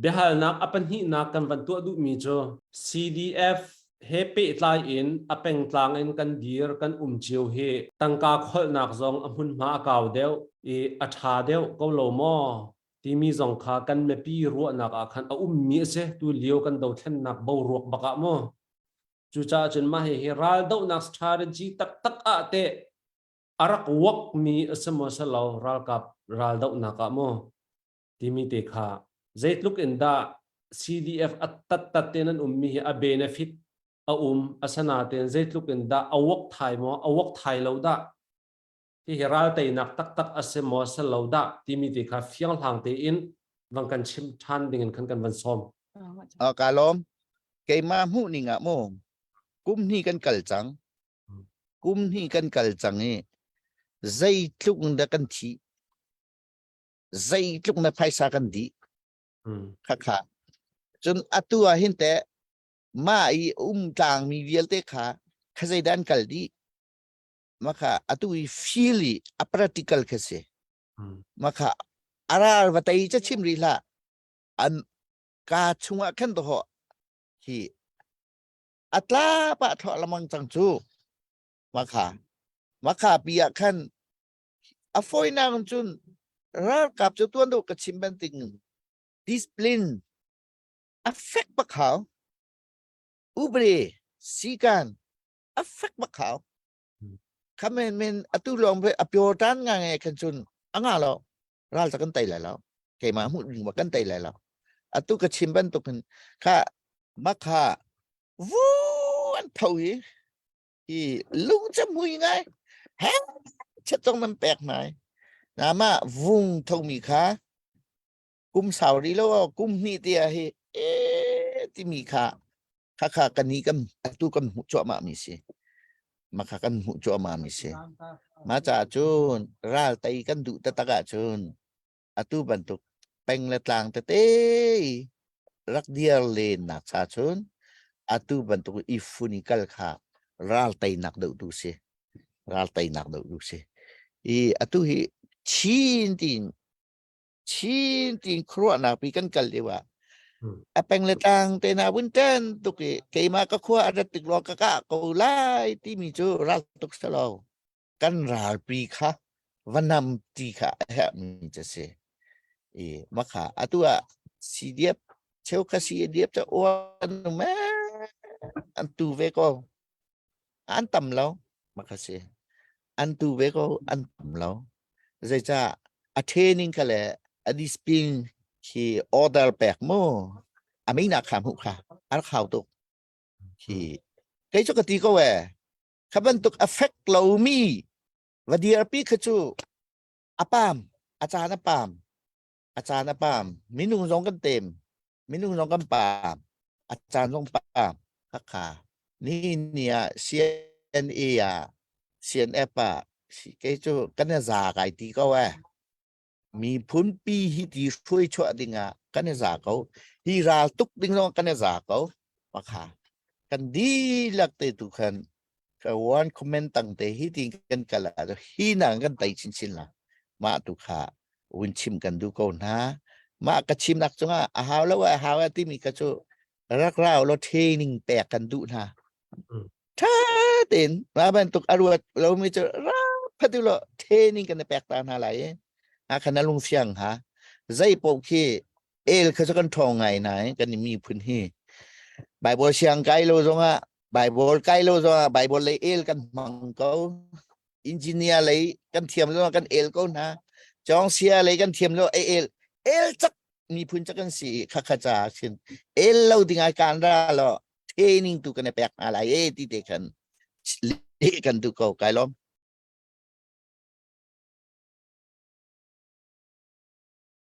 Biahalnak a pahnihnak kan van tuah duhmi cu CDF he pehtlai in a pengtlang in kan dir kan um cio hi tangka kholhnak zong a hmunhma a kau deuh i a ṭha deuh ko lo maw timi zong kha kan mipi ruahnak ah khan a ummi a si tu lio kan dothlennak boruak bak ah mu. Cucaah cun mah hihi raldohnak strategy taktak ah teh a rak wakmi a si maw si lo ralkap raldohnak ah mu timi te kha zeitluk in dah CDF a tattat te nan ummi hi a benefit a um asanaten zeitluk in dah a wak thai maw a wak thai lo dah hihi ral teinak taktak a si maw si lo dah timi te kha fiang hlang tein van kan chim ṭhan ding in khan kan van sawm. A ka lawm. Keimah hmuh ning ah mu kum hnih kan kal cang. Kum hnih kan kal cang i zeitluk dah kan thi zeitluk na phaisa kan dih khakha cun atu ah hin teh mah i um tlangmi vialte kha kha zeidah an kal dih maka atu i feel i a practical kha si maka aral va tei cha chim rih hlah an ka chungah khan to ho hi atla pa thlo lamang cang cu maka maka pi ah khan a fawinak cun ralkap cu tuan deuh ka chim banting discipline a fek bak hau ubre sikan a fek bak hau khamen men atu lawng ve a pure tan nga nge khan cun anga lo ral ta kan tai lai lo keimah hmuh ding ma kan tai lai lo atu ka chim bantuk in kha makha vu an tho hi hi lung ca mui ngai he chet zong nan pek nai na ma vung thomi kha kum sau ri lo kum hnih tia hi e timi kha kha kha kan ni kan atu kan hmuh cuahmah mi si ma kha kan hmuh cuahmah mi si ma ca cun ral tei kan duh taktak ahcun atu bantuk peng le tlang tete rak diar len nak cha cun atu bantuk i fun i kal kha ral teinak deuh tu si ral teinak deuh tu si i atu hi chin tin chin tin khuaruahnak pi kan kal lio ah a peng le tlang te na vun ten tuk i keimah ka khua a rat tik lo ka ka ko lai timi cu ral tuk selo kan ralpi kha va nam ti kha a herhmi cu si. I makha atu ah CDF cheukhat CDF cu uan me an tu ve ko. An tam lo makha si. An tu ve ko an tam lo. Zeicah a training kha le a discipline khi order pek mu a meinak kha hmuh kha a rak hau tuk. Khi kei cu ka ti ko ee Kha bantuk a fek lomi va dirpi kha cu a pam, a caan a pam, a caan a pam. Minung zong kan tem, minung zong kan pam, a caan zong pam. Khakha ni ni ah CNA ah CNF ah kei cu kan i za kai ti ko eh. Miphun pi hi ti hruai chuah ding ah kan i za ko. Hi ral tuk ding zong kan i za ko. Pakha kan dihlak te tu khan ka one comment tang te hi ti kan kal ah hi nang kan tai chinchin la. Mah tu kha wun chim kan du ko hna. Mah ka chimnak cungah a hau lo a hau a timi ka cu rak rau lo training pek kan duh hna. Tha tein mah bantuk a ruat lomi cu ra phatu lo training kan i pek ta hna lai i a khan a lung fiang ha zei paoh khi el kha cu kan ṭhawng ngai nai kan i miphun hi Bible siang kai lo zongah Bible kai lo zongah Bible lei el kan hmang ko engineer lei kan thiam zongah kan el ko hna chong sia lei kan thiam lo el el cak miphun cak kan si kha kha cha sin el lo ding ai kan ra lo training tu kan i pek hna lai e ti te khan leh kan duh ko kai lawm.